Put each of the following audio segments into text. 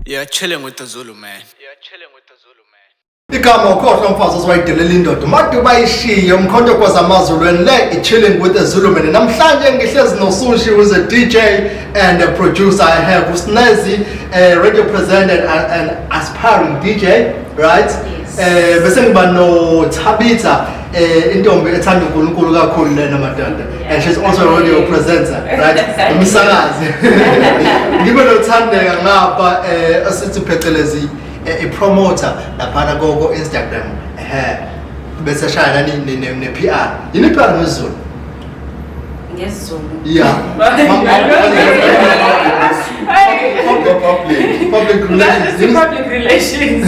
You're chilling with the Zulu man. You're chilling with the Zulu man. Igama ukhohlwa umfazi ozowayidelela indoda made bayishiye umkhonto kwazamazulu and le i-chilling with the Zulu man. Namhlanje ngihlezi noSushi, who's a DJ and a producer. I have uSnezi, a radio presenter and an aspiring DJ, right? Yes. Bese ngiba noThabitha, intombi ethanda uNkulunkulu kakhulu lena madoda, and she's also a radio presenter, right? Umsakazi. Ngibe noThandeka ngapha, esithi phecelezi i-promoter laphana ko Instagram, ehe, bese shaya nani ne PR. Yini PR ngesiZulu? NgesiZulu? Yeah. Public relations. Public relations.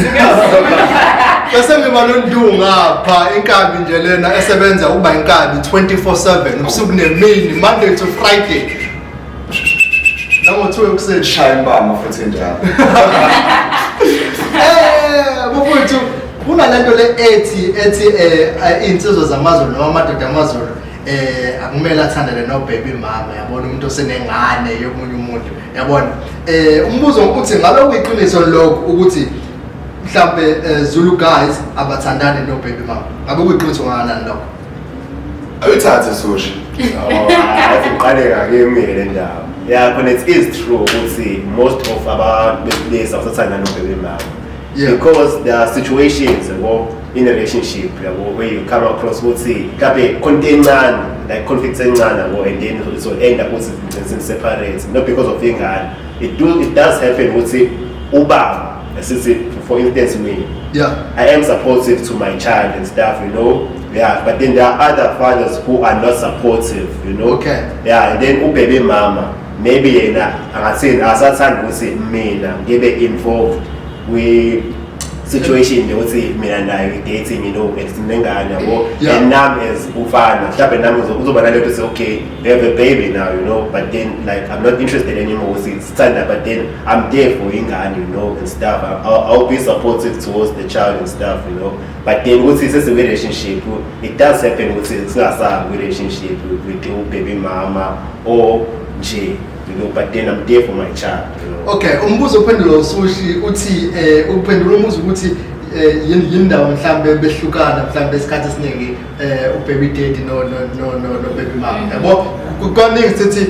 Bese ngiba noNdu ngapha, inkabi nje lena esebenza ukuba inkabi 24/7, ubusuku nemini, Monday to Friday, nango-2 ekuseni. Shaya impama futhi njalo. Bafowethu, kunalento le ethi insizwa zamaZulu noma amadoda amaZulu akumele athandane no baby mama, yabona, umuntu osenengane yomunye umuntu, yabona. Umbuzo uthi, ngabe kuyiqiniso lokho ukuthi mhlambe Zulu guys abathandani no baby mama? Ngabe kuyiqiniso kangakanani lokho? Awuyithathe, Sushi. Oh, athi ngiqale ngakemile le ndaba. Yeah, khona it is true ukuthi most of abantu besilisa basathanda no-baby mama. Because there are situations, yabo, in a relationship, yabo, where you come across ukuthi mhlawumbe khona into encane, like conflict encane, yabo, and then it will end up ukuthi separate, not because of ingane. It does happen ukuthi ubaba, esithi for instance me, I am supportive to my child and stuff. Yeah, but then there are other fathers who are not supportive. Yeah, and then ubaby mama, maybe yena angathini, asathanda ukuthi mina ngibe involved kwi situation nje ukuthi mina naye we dating, and sinengane, yabo. And nami as ufana, mhlawumbe nami uzoba nalento ukuthi okay, we have a baby now, but then like I'm not interested anymore ukuthi sithanda, but then I'm there for ingane, and stuff. I'll be supportive towards the child and stuff, but then ukuthi sesi relationship, it does happen ukuthi singasabi relationship with baby mama or nje, but then I'm there for my child. Okay, umbuzo uphendula uSushi uthi uphendula umbuzo ukuthi yini indawo mhlambe behlukana mhlambe isikhathi esiningi ubaby daddy no baby mama, yabo. Kukaningi sithi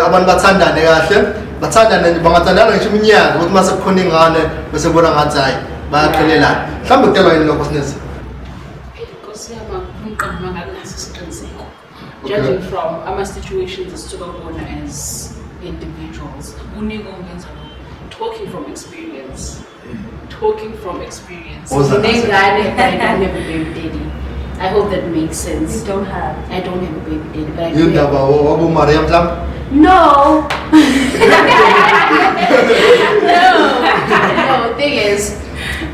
abantu bathandane kahle, bathandane nje, bangathandana ngisho iminyaka, ukuthi mase kukhona ingane bese kubona ngathi hayi, bayaqhelelana. Mhlambe kudelwa yini lokho, Sinezi? Nkosi yami, umqambi mangakunaso isiqiniseko. Judging from ama-situations esisuka kuwona as individuals, kuningi okungenza lokho. Talking from experience. Talking from experience. Woza nazo. Nginengane, but I don't have a baby daddy. I hope that makes sense. You don't have. I don't have a baby daddy, but I do Yini have ndaba, wabo Maria mhlambe? No. No. Thing is,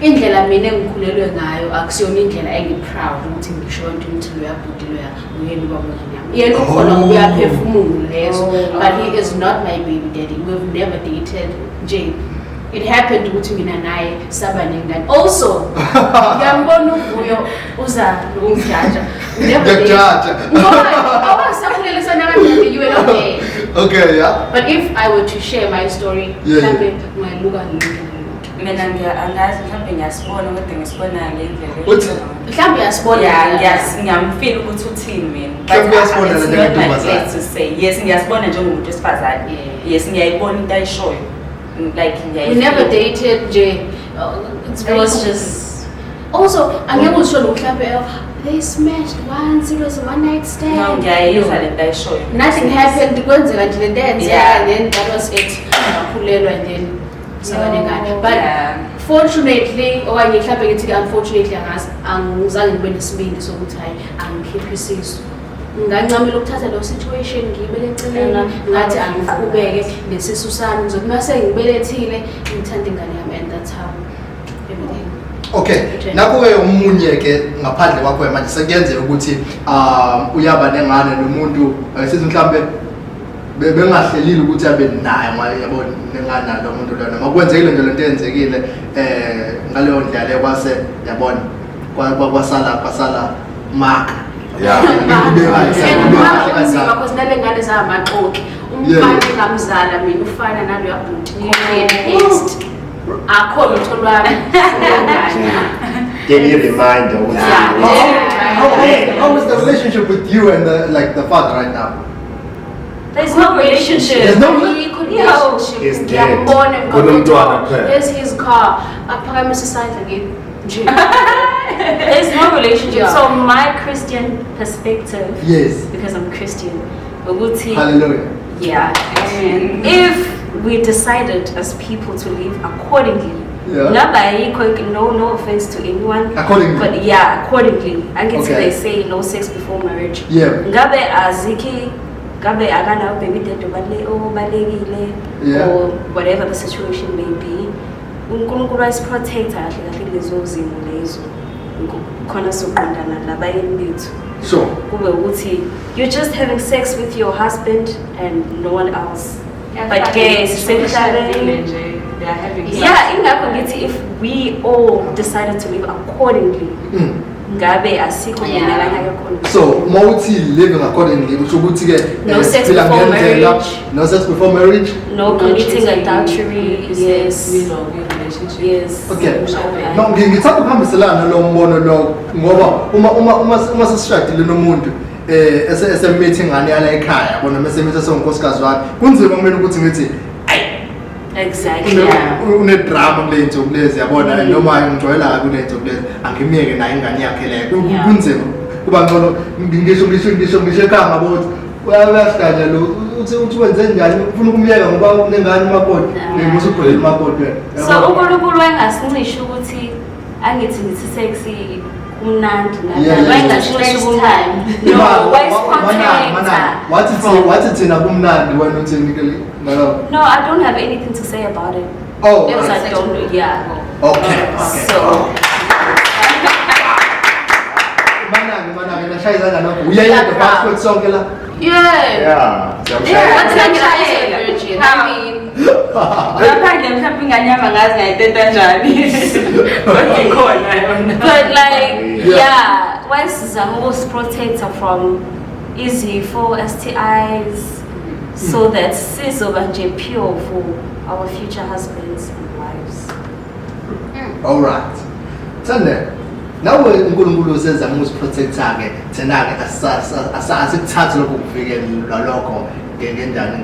indlela mina engikhulelwe ngayo akusiyona indlela engi-proud ukuthi ngisho yonke ukuthi loya bhuti loya uyena ubaba wengane yami. Yena ukhona ngoba uyaphefumula leso, but he is not my baby daddy. We've never dated nje. It happened ukuthi mina naye saba nengane. Also, ngiyambona uVuyo uza nokungijaja. We never dated. Ngiyakujaja. Ngoba awasakhulele kanjani, you were not there. But if I were to share my story, mhlambe ungayiluka ngeluntu. Mina angazi, mhlawumbe ngiyasibona kodwa ngisibona ngendlela Uthi- Mhlawumbe uyasibona. Yeah, ngiyamfeel ukuthi uthini mina. But Mhlawumbe uyasibona it's le not my ntombazane. place to say. Yes, ngiyasibona njengomuntu wesifazane. Yes, ngiyayibona into ayishoyo. Like We never dated nje. It's It very was complicated. just Also, angeke uzisho mhlawumbe, oh, they smashed once, it was a one night stand. No, ngiyayizwa lento ayishoyo. Nothing happened, kwenzeka nje lento eyenzeka, and then that was it. Ngakhulelwa and then saba nengane. But fortunately, okanye mhlawumbe ngithi-ke unfortunately, angazi, angizange ngibe nesibindi sokuthi hayi, angikhiphe isisu. Ngancamela ukuthatha leyo situation ngiyibeke eceleni, ngathi angiqhubeke nesisu sami, ngizothi uma sengibelethile ngithande ingane yami, and that's how everything Okay, nakho-ke omunye-ke ngaphandle kwakho manje sekuyenzeka ukuthi uyaba nengane nomuntu, sithi mhlambe bengahlelile ukuthi abe naye, yabo, nengane nalo muntu lona, noma kwenzekile nje lento eyenzekile ngaleyo ndlela leyo, kwase yabona kwasala maka. And maka kunzima because nale ngane zamaxoki. Umfana engamzala mina ufana naloya bhuti, copy and paste. Akho lutho lwami. Give me a reminder ukuthi How is the relationship with you and the, like the father right now? There's no relationship. There's no Ayikho relationship. He's dead. Ngiyambona emgwaqweni. Kunomntwana kuphela. Here's his car. Aphakamise isandla kimi nje. There's no relationship. Yeah. So my Christian perspective, Yes. because I'm Christian, ukuthi Hallelujah. yeah. If we decided as people to live accordingly, Yeah. ngabe ayikho, no offense to anyone, Accordingly. but yeah, accordingly. Angithi Okay. they say no sex before marriage. Yeah. Ngabe azikhi, ngabe akanawo baby daddy obalekile Yeah. or whatever the situation may be. uNkulunkulu wayisiprotecta kahle kahle kulezo zimo lezo. Khona soqondana labayeni bethu. Sure. Kube ukuthi you're just having sex with your husband and no one else. But ke sisemhlabeni. Nje, they are having sex. Yeah, ingakho ngithi if we all decided to live accordingly, ngabe asikho mina kanye khona. So mawuthi living accordingly usho ukuthi ke No sex siphila before ngendlela- marriage. No sex before marriage. No committing adultery. Yes. Relationship. Yes. Okay. No, ngithanda ukuhambiselana lo mbono lo ngoba uma sesishadile nomuntu esemithe ingane yala ekhaya yabona mase emithe sewunkosikazi wakhe kunzima kumina ukuthi ngithi Exactly. une drama kule nsuku lezi yabona noma ngijwayela kabi kule nsuku lezi angimiyeke naye ingane yakhe leyo kunzima kuba ngcono ngisho ekhaya ngabo ukuthi uyahlanya lo uthi wenze njani ufuna ukumyeka ngoba unengane umakoti ngusugqolela umakoti wena. So uNkulunkulu wayengasincisha ukuthi angithi ngithi sexy kumnandi wayengasincisha ubumnandi. No, wayesiprotecta. Wathi thina kumnandi wena uthini ke no? No, I don't have anything to say about it. Oh, because I don't know. Yeah. Okay. Okay. So Manangi nashaya izandla nokho. Uyayedwa phakathi kwethu sonke la. Yeah. Yeah. Yeah. Virgin. I mean, Ngaphandle mhlawumbe ingane yami angazi ngayiteta njani. Kodwa ikhona yona. But like, yeah, wayesizama ukusiprotecta from izifo, STIs, so that sizoba nje pure for our future husbands and wives. All right. Thande, nawe uNkulunkulu usezama ukusiprotecta ke thina ke asikuthathe lokho kuvikela lokho ngendlela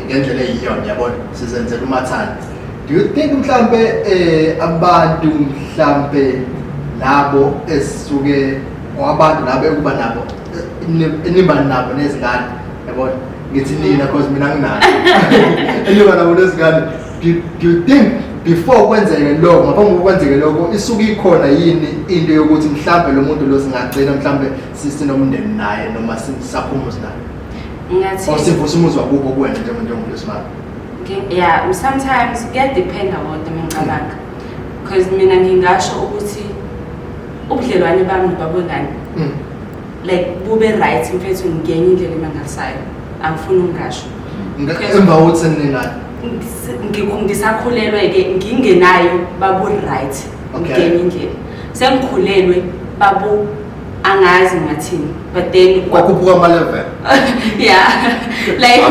ngendlela eyiyona yabona sizenzela umathanda. Do you think mhlambe abantu mhlambe labo esisuke or abantu labo ekuba nabo enimba nabo nezingane yabona ngithi nina because mina nginayo enimba nabo nezingane, do you think before kwenzeke lokho ngaphambi kokwenzeke lokho isuke ikhona yini into yokuthi mhlambe lo muntu lo singagcina mhlambe sinomndeni naye noma sisaphumuza naye Ngathi or sivusa umuzi wakubo kuwena njengomuntu wesimame? Yeah, sometimes kuyadependa kodwa mengicabanga because mina ngingasho ukuthi ubudlelwane bami nobabongani like bube right mfethu ngenye indlela emangalisayo angifuni ukungasho Emva kokuthi seningane ngisakhulelwe ke ngingenayo babu right ngenye indlela sengikhulelwe babu angazi ngathini but then kwakhuphuka ama level. Yeah, like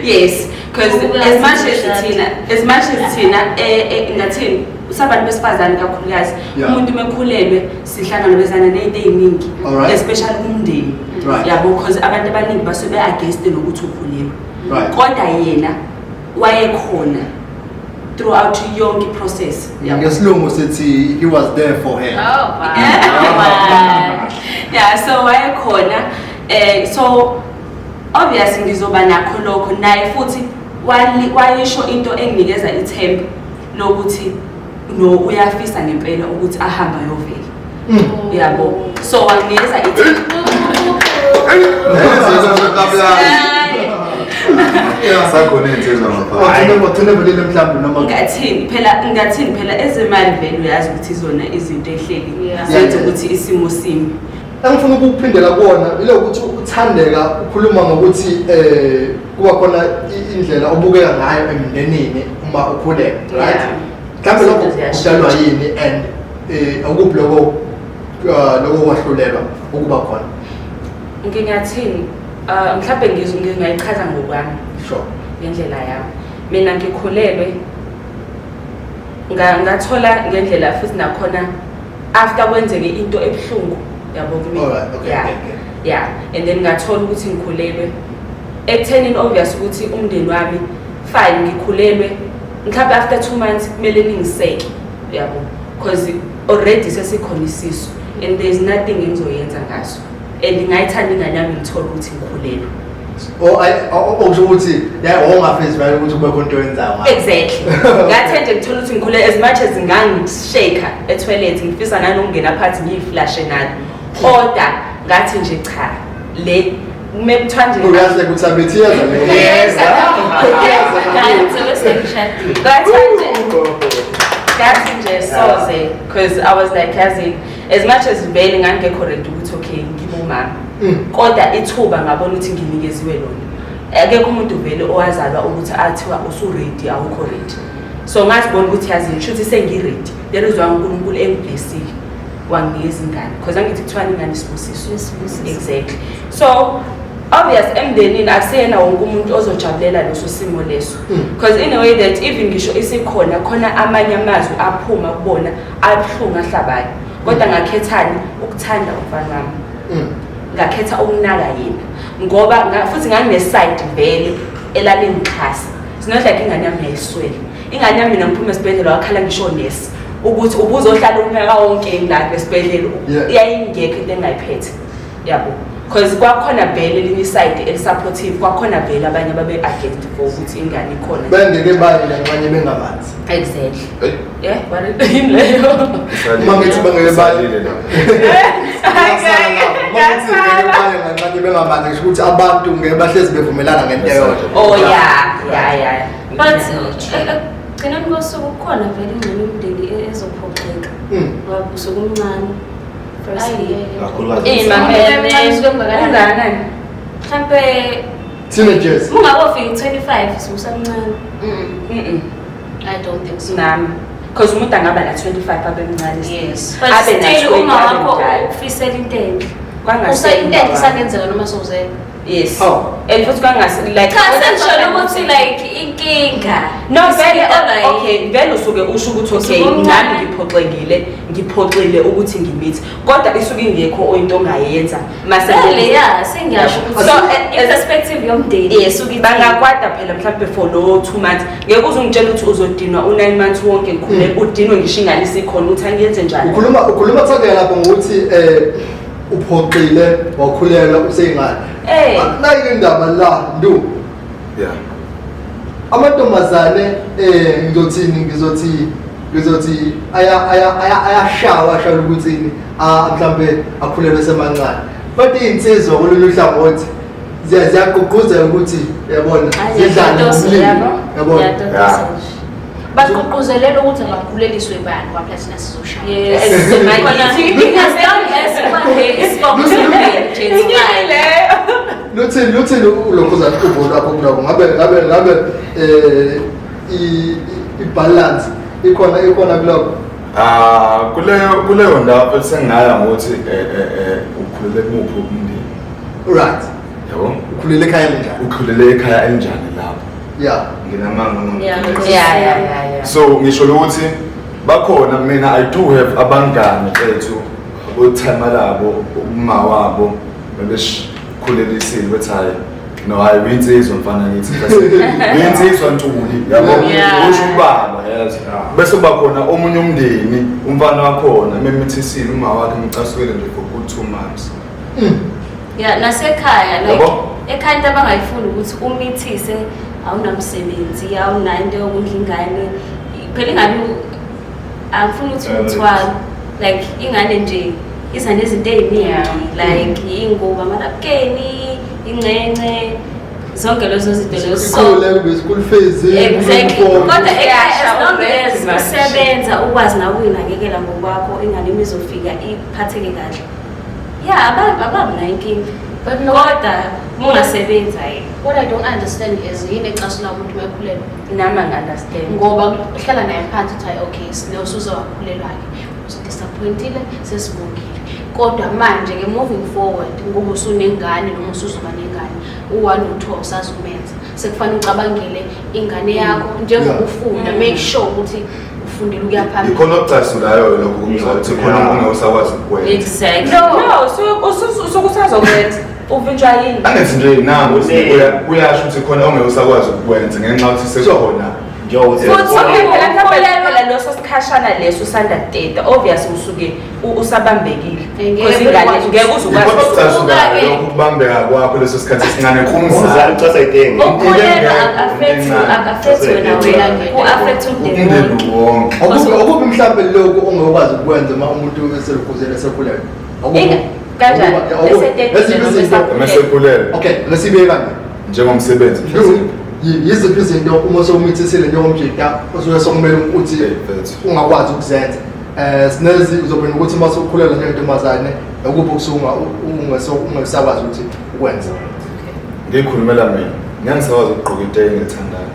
yes, because as much as thina ngathini usabantu besifazane kakhulukazi umuntu mekhulelwe sihlanganabezana nezinto eziningi especially kumndeni yabo because abantu abaningi basuke against nokuthi ukhulelwe kodwa yena wayekhona throughout yonke process. Ngesilungu sithi he was there for her. Oh wow. Yeah, so wayekhona so obviously ngizoba nakho lokho naye futhi wayisho into enginikeza ithemba lokuthi no uyafisa ngempela ukuthi ahambe ayovela. Yabo. So wanginikeza ithemba. Ngathini phela ezemali vele uyazi ukuthi izona izinto ehleli zenza ukuthi isimo simi. Engifuna ukuphindela kuona ile ukuthi uthandeka ukhuluma ngokuthi kuba khona indlela obukeka ngayo emndenini uma ukhuleka, right? Mhlawumbe lokho kudalwa yini and akuphi lokho lokho kwahlulelwa ukuba khona? Ngingathini mhlawumbe ngingayichaza ngokwami. Sure. Ngendlela yami. Mina ngikhulelwe Ngathola ngendlela futhi nakhona after kwenzeke into ebuhlungu, yabo, kumina. Alright, okay, okay. Yeah, and then ngathola ukuthi ngikhulelwe ekuthenini obvious ukuthi umndeni wami, fine, ngikhulelwe, mhlawumbe after 2 months kumele ningiseke, yabo, because already sesikhona isisu and there is nothing engizoyenza ngaso, and ngayithanda ingane yami ngithole ukuthi ngikhulelwe. Okusho ukuthi wawungafezi vele ukuthi kube khona into oyenzayo ngayo. Exactly. Ngathe nje ngithola ukuthi ngikhulelwe, as much as ngangishake etoilet, ngifisa nanokungena phakathi ngiyiflashe nalo, kodwa ngathi nje cha, le kume kuthiwa nje Uyazi ukuthi abethi yeza le. Yes. Hayi, sengishadile. Ngathi nje soze, because I was like, yazi, as much as vele ngangekho ready ukuthi okay, ngibe umama, kodwa ithuba ngabona ukuthi nginikeziwe lona. Akekho umuntu vele owazalwa ukuthi athiwa usu-ready, awukho ready. So ngazibona ukuthi yazi, ngisho ukuthi sengi-ready. There is why uNkulunkulu engiblessile, wanginikeza ingane, because angithi kuthiwani, ingane isibusiso. Isibusiso. Exactly. So obvious emndenini akuseyena wonke umuntu ozojabulela leso simo leso, because in a way that even ngisho isikhona khona amanye amazwi aphuma kubona abuhlungu, ahlabayo, kodwa ngakhethani ukuthanda umfana wami. Ngakhetha ukunaka yena ngoba futhi ngangine-side vele elalingixhasa. It's not like ingane yami yayiswele. Ingane yami mina ngiphuma esibhedlela wakhala ngisho nesi ukuthi ubuzohlala unyaka wonke la esibhedlela. Yayingekho into engayiphethe, yabo, because kwakhona vele elinye iside elisupportive, kwakhona vele abanye ababe-against for ukuthi ingane ikhona. Bengeke baye nabanye bengabanzi. Exactly. Hey. Yeah, what, yini leyo? Uma ngithi bangeke baye. Usalile lapho. Uma ngithi ngeke baye nganxanye bengabanzi, ngisho ukuthi abantu ngeke bahlezi bevumelana ngento eyodwa. Oh yeah. But ekugcineni kosuku kukhona vele ingxenye yomndeni ezophoxeka ngoba usuke umncane firstly. Kakhulukazi. Eh, Emncane usuke ungakanani? Ungakanani? Mhlampe Teenagers. ungakofika i-25 ususamncane. I don't think so. Nami, because umuntu angaba na-25 abe mncane still. Yes. But Abe na still 20 uma abe wakho mdala. ufisela into enhle. Kwangase Into enhle isangenzeka noma sowuzele. Yes. Oh. And futhi kwangase like Cha, sengisholo ukuthi like inkinga No, vele Isuke iba okay, vele usuke usho ukuthi okay, Usuke umncane. nami ngiphoxekile, ngiphoxile ukuthi ngimithi, kodwa isuke ingekho into ongayenza mase Vele ya, sengiyasho ukuthi So, i-perspective yomndeni yes, isuke ithini. Bangakwata phela mhlawumbe for lo 2 months. Ngeke uze ungitshele ukuthi uzodinwa u-9 months wonke ngikhulele, udinwe ngisho ingane isikhona, ukuthi angiyenze njani. Ukhuluma thakela lapho ngokuthi uphoxile, wakhulelwa useyingane. Nayi indaba la, Ndu. Yeah. Amantombazane, ngizothini, ngizothi aya aya aya ayashawa shaya ukuthi mhlambe akhulelwe semancane, but iy'nsizwa kulolu hlangothi ziyagqugquzela ukuthi, yabona, zidlale ngomlilo, yabona. Ngiyatotosa nje. Bagqugquzelela ukuthi abakhuleliswe bani kwaphela, thina sizoshaya. Yes. As long as ubambe isibopho nje, it's fine. Luthini ulokhuzana uvo lwakho kuloko? Ngabe i-balance ikhona kulokho? Ah, kuleyo ndawo futhi sengingaya ngokuthi ukhulele kumuphi umndeni. Yabo? Ukhulele ekhaya elinjani? Ukhulele ekhaya elinjani lapho. Nginamanga noma Yeah. So ngisho ukuthi bakhona, mina I do have abangani bethu othema labo uma wabo bebekhulelisile, bethi hayi no, hayi uyinsizwa mfana, ngithi uyinsizwa Ntuli, yabo. Usho ubaba yazi, bese kuba khona omunye umndeni, umfana wakhona memithisile uma wakhe, ngicasukele nje for good 2 months. Yeah, nasekhaya like Yabo? Ekhaya into abangayifuni ukuthi umithise awunamsebenzi, awunayo into yokondla ingane. Phela ingane angifuni ukuthi umthwalo, like ingane nje iza nezinto ey'ningi, like iy'ngubo, amanabukeni, incence, zonke lezo zinto lezo. So Ikhule kube school fees. Exactly. Uniform. Kodwa ekhaya, as long Already as manje. usebenza, ukwazi nawe ukuyinakekela ngokwakho, ingane izofika iphatheke kahle. Ya, ababi nayo inkinga. But no, Kodwa uma ungasebenzi, hayi. What I don't understand is yini ecasula umuntu uma ekhulelwe? Nami angi-understand. Ngoba uhlala naye phansi uthi hayi okay, lo usuze wakhulelwa-ke, usidisappointile, sesibongile, kodwa manje-ke moving forward, ngoba usunengane noma usuzoba nengane, u-one no-two awusazi ukumenza, sekufanele ucabangele ingane yakho njengoba ufunda, make sure ukuthi ufunda. Ufundile ukuya phambili. Ikhona okucasulayo lokho kumzali ukuthi khona ongeke usakwazi ukukwenza. Exactly. No, usuke usazokwenza, uvinjwa yini? Angithi nje nangu kuyasho ukuthi khona ongeke usakwazi ukukwenza ngenxa yokuthi sekukhona. Njengokuthi Futhi okay, phela mhlawumbe phela leso sikhashana leso usanda kuteta, obvious usuke usabambekile. Ngeke Because ingane ukwazi ngeke uze ukwazi. Ikhona okucasulayo Usuka-ke. lokho kubambeka kwakho leso sikhathi esincane umzali kumzali. ucasa idenge. Ukukhulelwa Into engekho, aku-affect wena wena, ku-affect umndeni Umndeni wonke. wonke. Akuphi mhlawumbe lokhu ongekwazi ukwenza uma umuntu eselukhuzele esekhulelwe? Kanjani? Esetetile Eziphi noma izinto? esakhulelwe? Uma sekhulelwe Okay, lesibe kanje. njengomsebenzi mhlawumbe. Yiziphi izinto uma sewumithisile njengomjita osuke sokumele ukuthi Hey, mfethu. ungakwazi ukuzenza? Sinezi uzobona ukuthi uma sewukhulelwa njengentombazane ukuphi okusuke ungesakwazi ukuthi ukwenze. Ngikhulumela mina. Ngeke ngisakwazi ukugqoka into engiyithandayo.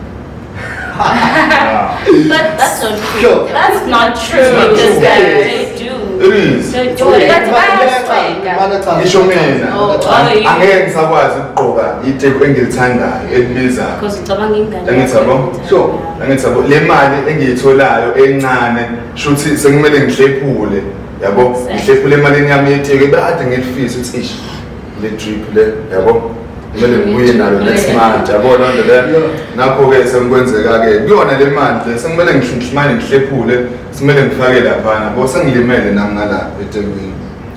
But that's not true. Sure. That's not true. Because true. they do. It is. They do it. But bayaswenka. Ngisho mina. Oh, oh, you- Angeke ngisakwazi ukugqoka iteki engilithandayo elibizayo. Because ucabanga ingane. Angithi yabo? Sure. Angithi yabo le mali engiyitholayo encane shuthi sekumele ngihlephule yabo, Exactly. ngihlephule emalini yami yeteki bekade ngilifisa ukuthi ish le drip le yabo kumele ngibuye nalo next month yabo loo nto leyo. Nakho-ke sekukwenzeka-ke kuyona le mali le sekumele ngihlimane ngihlephule, simele ngifake laphana yabo, sengilimele nami ngala eThekwini.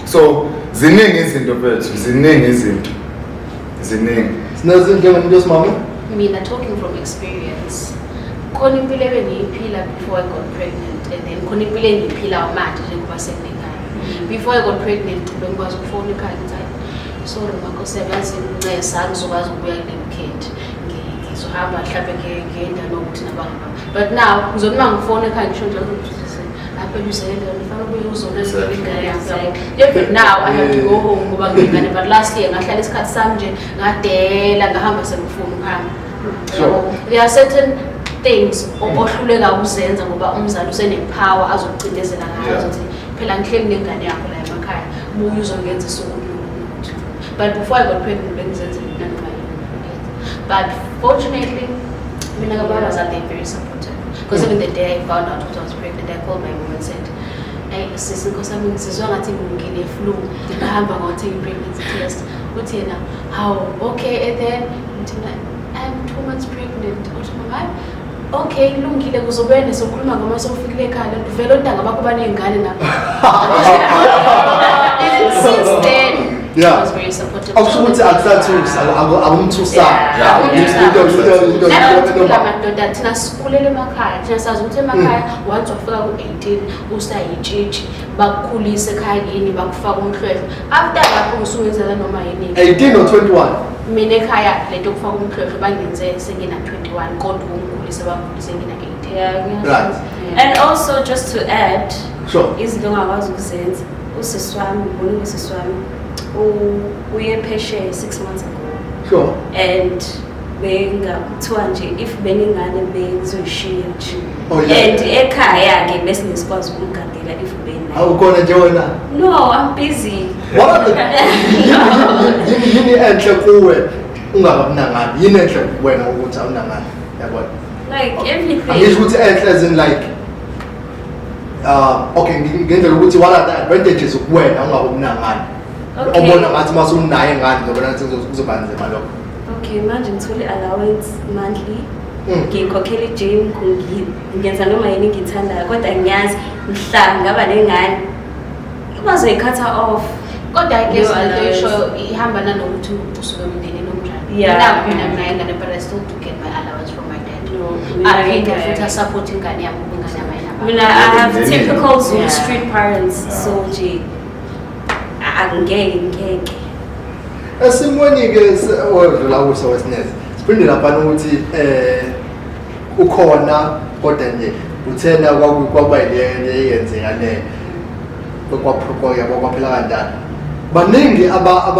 So ziningi izinto mfethu, ziningi izinto, ziningi. Sinezi njengomuntu wesimame? Mina, talking from experience, khona impilo ebengiyiphila before I got pregnant and then khona impilo engiyiphilayo manje njengoba senginengane. Before I got pregnant, bengikwazi ukufona ekhaya ngithi, "Hayi, sorry makhosi, yazi ncesa angizokwazi ukubuya kule weekend, ngizohamba mhlawumbe ngiye endaweni yokuthi nabangani bami." But now ngizothi uma ngifona ekhaya ngisho njalo ukuthi phela uzele, ufanele ubuye uzonakekela ingane yakho, yabo. Even now I have to go home ngoba ngiyingane, but last year ngahlala isikhathi sami nje, ngadela, ngahamba sengifuna ukuhamba. Yabo, there are certain things ohluleka ukuzenza ngoba umzali usene-power azokucindezela ngayo, azothi phela ngihleli nengane yakho la emakhaya, buye uzongenzisa ukuthi nokuthi. But before I got pregnant, bengizenzela nanoma yini. But fortunately mina kababazali, they're very supportive, because even the day I found out that I was pregnant, I called my mom and said, "Hey sisi, nkosi yami, ngizizwa ngathi ngine-flu, ngahamba ngawathenga i-pregnancy test." Uthi yena, "How? Okay." And then ngithi mina, "I'm 2 months pregnant." Uthi mama, "Hayi, okay, kulungile, kuzobe sokhuluma ngoma sowufikile ekhaya lento vele ontanga bakho baney'ngane nabo." And since then I was very supportive. Akusho ukuthi akusathusi, akumthusanga. Into Nanokuthi phela madoda, thina sikhulele emakhaya, thina sazi ukuthi emakhaya once wafika ku-18 usayitshitshi, bakukhulise ekhaya kini, bakufaka umhlwehlwe, after lapho usungenzela noma yini. 18 or 21? Mina ekhaya lento yokufaka umhlwehlwe bangenze sengina-21, kodwa ukungikhulisa bangikhulise ngina-18. Yeah, Right. And also just to add, izinto ongakwazi ukuzenza, usisi wami, ngibona usisi wami uye phesheya 6 months ago and bengakuthiwa nje if beningane bengizoyishiya nje. And ekhaya-ke besingesikwazi ukumgadela if benayo. Awukhona nje wena. No, I'm busy. What are the yini enhle kuwe ungakabunangani? Yini enhle kuwena ukuthi awunangani? Yabona? Like everything. Angisho ukuthi enhle as in like okay, ngendlela ukuthi what are the advantages kuwena ungakabunangani? Okay. Obona ngathi mase unaye ngani ngizobona ngathi kuzoba nzima lokho. Okay, manje ngithole allowance monthly. Ngiyikhokhela i-gym, ngenza noma yini engiyithandayo, kodwa ngiyazi mhla ngaba nengane bazoyi-cut-a off. Kodwa ke Yo, lento allowance. oyishoyo ihamba nanokuthi usuke emndenini omnjani. Mina nginayo ingane, but I still do get my allowance from my dad. No, mina Aphinde ngeke. futhi asupport ingane yami ngoba ingane yami ayinababa. Mina I have typical Zulu street parents, so nje angeke ngeke. Esimweni-ke odlula kuso wesineze, siphinde laphana ukuthi ukhona, kodwa nje uthena kwaba yile eyenzeka le yabo kwaphela kanjalo. Baningi aba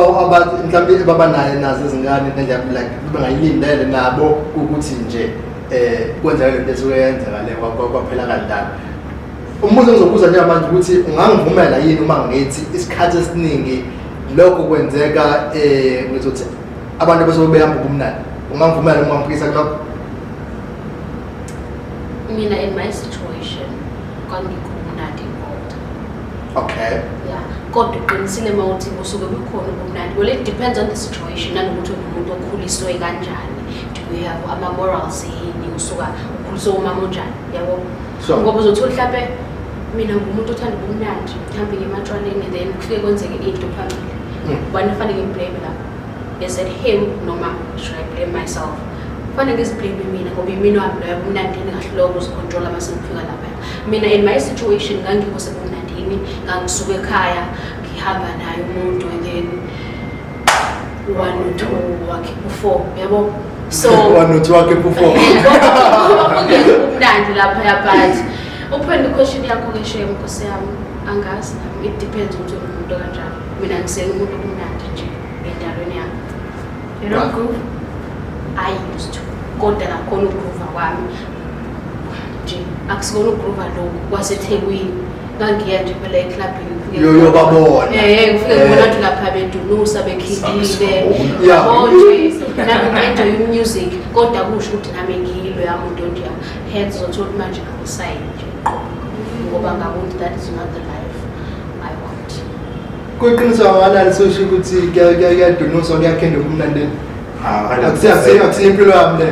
mhlawumbe babanayo nazo izingane ngendlela like bengayilindele nabo ukuthi nje kwenzeka lento esuke yenzeka le kwaphela kanjalo. Umbuzo engizobuza njengamanje ukuthi ungangivumela yini uma ngithi isikhathi esiningi lokho kwenzeka ngizothi abantu basuke behamba ubumnandi? Ungangivumela uma ngiphikisa kulokho? Mina, in my situation, Kwangekho ubumnandi kodwa. Okay. Yeah, kodwa uqinisile uma uthi busuke bukhona ubumnandi. Well, it depends on the situation nanokuthi umuntu okhuliswe kanjani. Do you have ama-morals yini? Usuka ukhuliswe umama onjani, yabo? Ngoba uzothola mhlampe mina ngumuntu othanda ubumnandi, ngihambe ngiye ematshwaleni, then kufike kwenzeke into phambili. Ubani fanele ngimblame lapho? Is it him noma should I blame myself? Kufanele ngiziblame mina ngoba imina wami loyo ebumnandini, ngahluleka ukuzicontrola uma sengifika lapha. Mina in my situation ngangikho sebumnandini, ngangisuka ekhaya ngihamba naye umuntu, and then one or two wakhipha u-four, yabo? So One or two wakhipha u-four. Kungekho ubumnandi laphaya, but uphendula i-question yakho-ke, shem, nkosi yami, angazi nami, it depends ukuthi ungumuntu kanjani. Mina ngisele umuntu omnandi nje endalweni yami. You don't groove? I used to, kodwa nakhona ukugroova kwami nje akusikona ukugroova lokhu kwaseThekwini. Ngangiya nje phela eklabhini, ngifike Yobabona. Ngifike ngibona abantu lapha bedunusa, bekhidile, yabo nje, nami ngi-enjoy music, kodwa kusho ukuthi nami ngiyilo yami umuntu nje. Hence uzothola ukuthi manje angisayi nje qobo, ngoba ngabona ukuthi that is not the life I want. Kuyiqiniso kangakanani, sosho, ukuthi kuyadunuswa, kuyakhenda kumnandini? Ah, Akusiyo impilo yami le.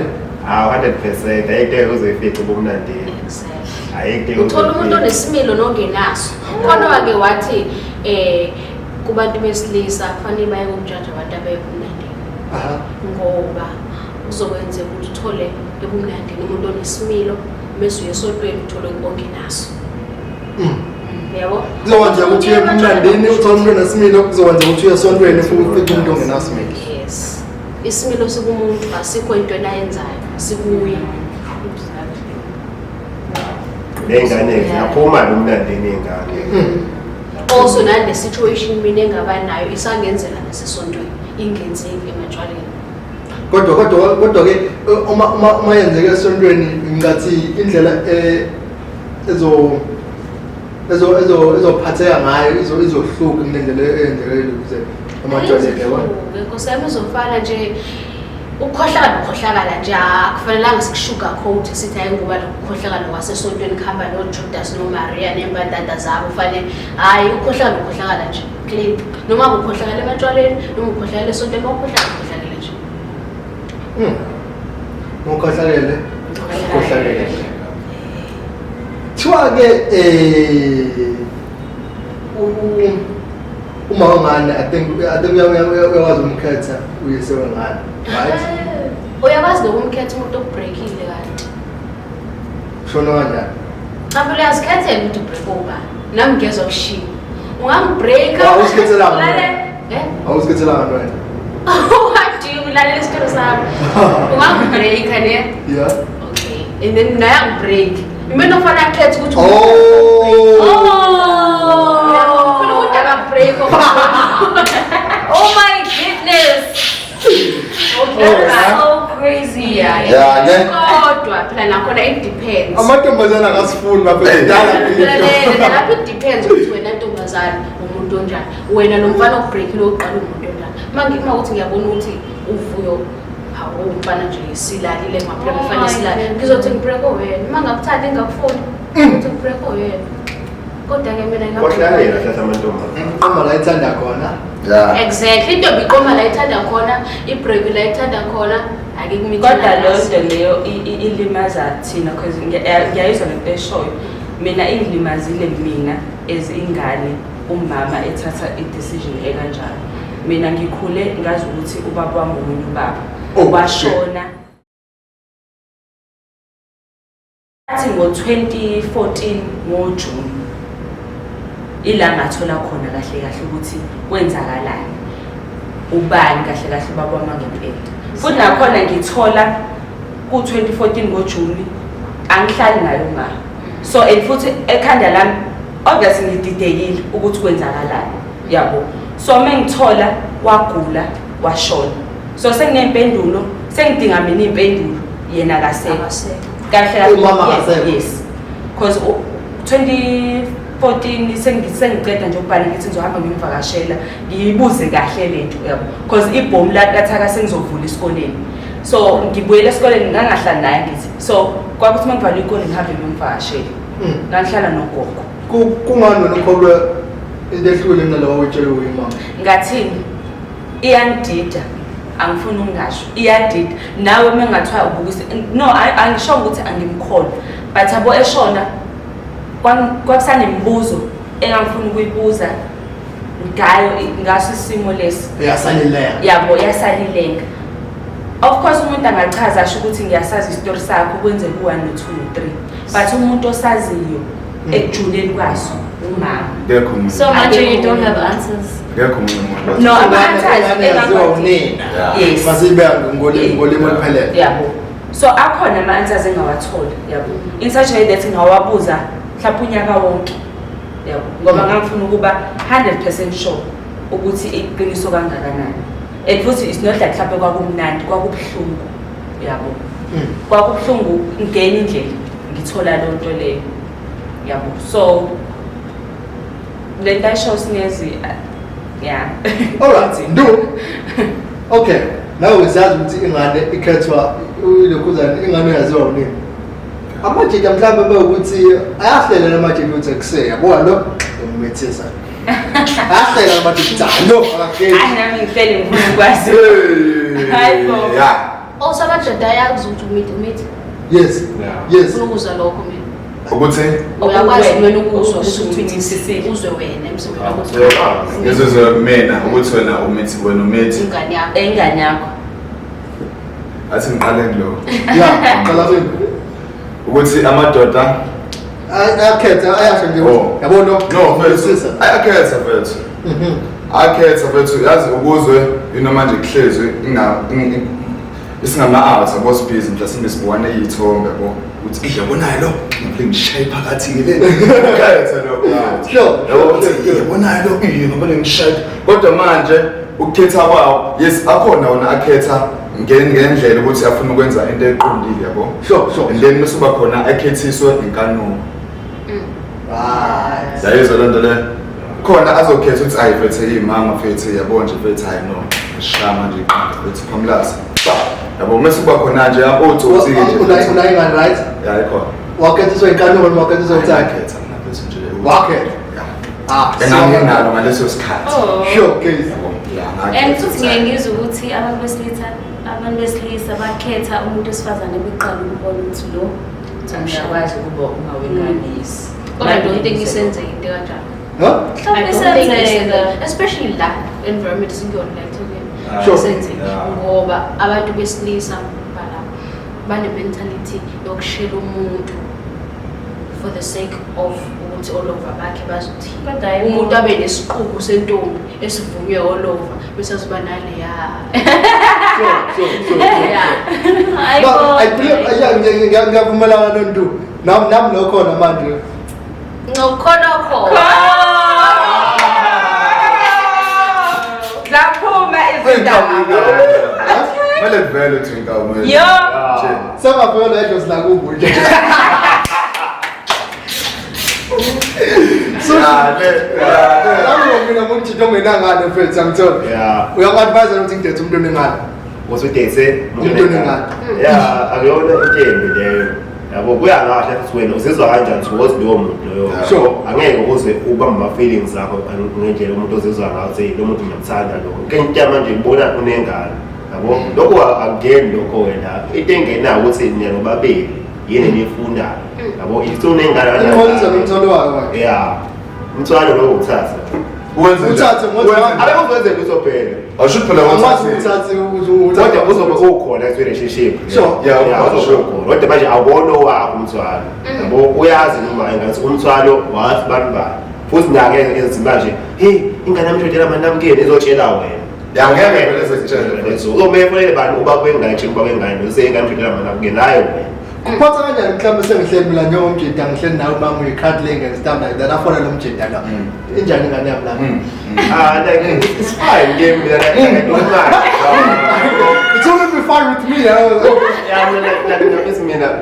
Ah, 100%, ayikho into uzoyifica ubumnandini. Exactly. Ayikho into. Uthola umuntu onesimilo nongenaso. Khona wake wathi kubantu besilisa kufanele baye ukujaja abantu abebumnandini, ngoba kuzokwenzeka ukuthi uthole ebumnandini umuntu onesimilo, mese uye esontweni uthole ongenaso, yabo? Kuzokwenzeka ukuthi uye ebumnandini uthole umuntu onesimilo, kuzokwenzeka ukuthi uye esontweni futhi ufike umuntu ongenasimilo. Yes, isimilo sikumuntu, asikho into ayenzayo, sikuye. Ney'ngane ziyaphuma nomnandini, iy'ngane. Also nale situation mina engaba nayo isangenzeka nasesontweni, ingenzeki ematshwaleni. Kodwa ke uma yenzeka esontweni, ngathi indlela ezo ezo ezo ezophatheka ngayo izohluka kunendlela eyenzeka ukuze ematshwaleni, yabo? Ayizihluke, nkosi yami, izofana nje. Ukukhohlakala ukukhohlakala nje, akufanelanga siku-sugar coat, sithi hayi, ngoba lokukhohlakala kwasesontweni kuhamba noJudas noMaria nembandada zabo, fanele. Hhayi, ukukhohlakala ukukhohlakala nje, clean, noma ukukhohlakala ematshwaleni noma ukukhohlakala esontweni, uma ukukhohlakala ukhohlakele nje. Ukhohlakele, ukhohlakele. Kuthiwa-ke uma wengane, I think uyakwazi umkhetha uyise wengane, right? Uyakwazi nokumkhetha umuntu okubreakile kanti. Shona kanjani? Cha phela, uyazikhethela ukuthi ubreak ubani. Nami ngezwa kushiwo ungangibreaka. Awuzikhethelanga wena? Eh? Awuzikhethelanga wena? What do you, lalela isitori sami. Ungangibreaka ne? Yeah. Okay, and then naye angibreak, imina ofanele akhethe ukuthi Oh. Oh! Phela umuntu akabreak. Oh my goodness! That's so crazy. Yeah, ne? Kodwa phela nakhona it depends. Amantombazane akasifuni bafethu, dala. Phela lapho it depends ukuthi wena ntombazane umuntu onjani, wena lo mfana okubreakile oqala umuntu onjani. Uma ukuthi ngiyabona ukuthi uVuyo, hawu, umfana nje silalile ngaphela, Oh kufanele my silale, goodness. ngizothi ngibreak wena. Uma ngakuthandi, ngingakufuni, ngizothi ngibreak wena, kodwa-ke mina Kohlangela hlahla amantombazane. Inqoma la ithanda khona. Exactly, intombi iqoma la ithanda khona, ibreak la ithanda khona, ake kumithela. Kodwa leyo nto leyo ilimaza thina, cause ngiyayizwa lento eshoyo. Mina ingilimazile mina as ingane, umama ethatha i-decision ekanjalo. Mina ngikhule ngazi ukuthi ubaba wami omunye ubaba washona, athi ngo-2014 ngoJuni ila ngathola khona kahle kahle ukuthi kwenzakalani, ubani kahle kahle ubaba wami ngempela. Futhi nakhona ngithola ku-2014 ngoJuni, angihlali nayo ma, so and futhi ekhanda lami obviously ngididekile ukuthi kwenzakalani, yabo? So uma ngithola wagula washona, so senginey'mpendulo, sengidinga mina iy'mpendulo, yena akasekho. Akasekho. Kahle kahle. Umama Yes, akasekho. yes, because 2014 sengiceda nje ukubhala, ngithi ngizohamba ngimvakashela, ngiyibuze kahle lento, yabo? Because ibhomu lathaka sengizovula esikoleni, so ngibuyele esikoleni, ngangahlali naye, ngithi so kwakuthi uma ngivala ikole ngihambe ngiyomvakashela. Ngangihlala nogogo. Kungani wena ukholwe into ehlukile kunalowo oyitshelwe uyimama? Ngathini? Iyangidida. Angifuni ukungasho. Iyadida. Nawe uma ngathiwa ubukise no angisho ukuthi angimkholwa. But abo eshona kwakusanemibuzo engangifuna ukuyibuza ngayo ngaso isimo lesi. Yasalileka. Yabo yasalilenga. Of course umuntu angachaza asho ukuthi ngiyasazi isitori sakho kwenzeka u-1 no 2 no 3 but umuntu osaziyo ekujuleni kwaso umama. Akekho omunye. So manje you don't have answers. Akekho omunye umuntu. No, ama-answers Ingane yaziwa unina. Yes. Masiyibeka ngolimi oluphelele. Yabo. So akhona ama-answers engawathola, yabo. In such a way that ngawabuza mhlawumbe unyaka wonke. Yabo. Ngoba ngangifuna ukuba 100% sure ukuthi iqiniso kangakanani. And futhi it's not like mhlawumbe kwakumnandi, kwakubuhlungu. Yabo. Kwakubuhlungu ngenye indlela ngithola loo nto leyo. Yabo. So le nto ayisho sinezi yeah. Alright, Ndu. Okay, nawe uzazi ukuthi ingane ikhethwa ilokhuzana ingane uyaziwa unini. Amajita mhlawumbe bewukuthi ayahlela namajita ukuthi ekuse yabo lo ngimethisa. Ayahlela namajita lo akakhethi. Hayi nami ngihleli ngifuna ukwazi. Hayi bo. Yeah. Also amadoda ayazi ukuthi umithi umithi. Yes. Yes. Ufuna ukuzwa lokho mina. Ukuthi Uyakwazi wena ukuzwa Ukuthi ukuthi umithisisile. uzwe wena emzimbeni wakho ukuthi ngizizwe mina ukuthi wena umithi wena umithi. ingane yakho. Ingane yakho. Athi ngiqale kulo. Yeah, qala kimi. Ukuthi amadoda Ayakhetha ayasho nje Oh. yabo lo no mfethu ngimethisa. ayakhetha mfethu. Akhetha mfethu yazi ukuzwe you manje kuhlezwe inga isingama out yabo sibhizi mhlasimbe sibone izithombe yabo uthi eh yabonayo lo ngivele ngishaye phakathi ke le ukhetha lo Sure. yabo uthi yabonayo lo eh ngibone ngishaye kodwa manje ukukhetha kwawo yes akhona wona akhetha ngendlela ukuthi afuna ukwenza into eqondile yabo Sure. and then mase uba khona akhethiswe inkanuko Right. yayizwa loo nto leyo khona azokhetha ukuthi ayi mfethu imama mfethu yabo nje mfethu hayi no shaya manje iqanda mfethu phamlaza yabo mase kuba khona nje otsotsi ke nje Una una ingane right? ya ikhona Wakhethiswa inkanuko noma wakhethiswa uthando? Wakhetha mina mfethu nje Wakhetha. Ah, enganginalo ngaleso sikhathi Oh. Sure, case. yabo ya ngakhetha And futhi ngiye ngizwe ukuthi abantu besilisa bakhetha umuntu wesifazane beqala ukubona ukuthi lo Ngiyakwazi ukuba uma wengane yes. Kodwa I don't think isenzeka into kanjalo. Huh? Mhlawumbe I don't think isenzeka. isenzeka. Especially la environment esingiyona la eThekwini. Sure. Isenzeka Yeah. ngoba abantu besilisa bala bane mentality yokushela umuntu for the sake of ukuthi olova bakhe bazothini. Kodwa hayi Umuntu bo. abe nesiqubu sentombi esivunywe olova bese azoba naleya. Sure. Yeah. Hayi No, bo. I believe yeah, ngiyavumelana noNdu. Nami lo khona manje. Ngokhonokho. Zaphuma izindaba. Kumele kuvele ukuthi inkawu Yo. Nje. Sengavela edlozi lakubo nje. So Ya, le ya, le. Nami mina ngumjito ongenangane mfethu angithola. Yeah. Uyaku-advise ukuthi ngidethe umuntu onengane. Usudate Umuntu onengane. Yeah, akuyona into embi leyo. Yabo kuya kahle futhi wena uzizwa kanjani towards lowo muntu loyo. Sure. Angeke uze ubambe ama feelings akho ngendlela umuntu ozizwa ngayo ukuthi lo muntu ngiyamthanda lo. Into manje ngibona unengane. Yabo lokho akungeni lokho wena. Into engenayo ukuthi nina nobabili yini eniyifunayo. Yabo if unengane Umxolisa nomthwalo wakhe manje. Yeah. Umthwalo lo uthatha. Wenze njani? Uthathe ngothi Wenze njani? Abe uzenze lutho phela. Awusho phela Angikwazi uthathe. ukuthatha ukuthi Kodwa uzobe ukhona kwi relationship. Sure. Yeah, Yeah, uzobe sure. ukhona. Kodwa manje awubona owakho umthwalo. Yabo uyazi noma engathi umthwalo wathi bani bani. Futhi nake ezithi manje, hey ingane yami ishodela manamkeni izotshela wena. Ya, ngeke vele sekutshele. Uzomele fonele bani ubaba wengane tshela ubaba wengane use ingane ishodela manamkeni hayi wena. Kuphatha kanjani mhlawumbe sengihleli mina njengomjida ngihleli nawe uma ngiyi-cuddling and stuff like that afona lo mjida la. Injani ingane yami la? Ah, like it's fine game mina like I don't mind. It's only be fine with me. Yeah, mina like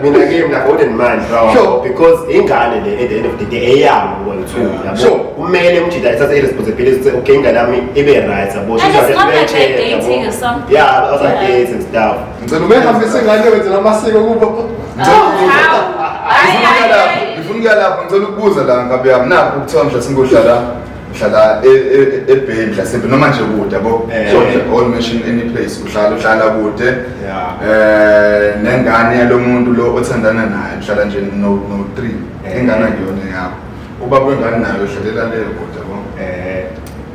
mina game like I wouldn't mind bro. Sure. Because ingane le at the end of the day eyami wethu yabo. Sure. Kumele umjida ethathe i-responsibility ukuthi okay ingane yami ibe right yabo. And it's not like they're dating or something. Yeah, I was like Yeah. dating and stuff. Ngicela Mehambise ingane wenzela amasiko kubo. Ngicela ukubuza. Hayi, hayi. Ngifuna Ngifuna ukuya lapho, ngicela ukubuza la nkabi yami, nakho kuthiwa mhla singohlala uhlala eBay mhlasimbe noma nje kude yabo. So all mention any place, uhlala kude nengane yalomuntu lo othandana naye, uhlala nje no 3 ingane akuyona yakho, ubaba wengane nayo uhlalela leyo kude yabo.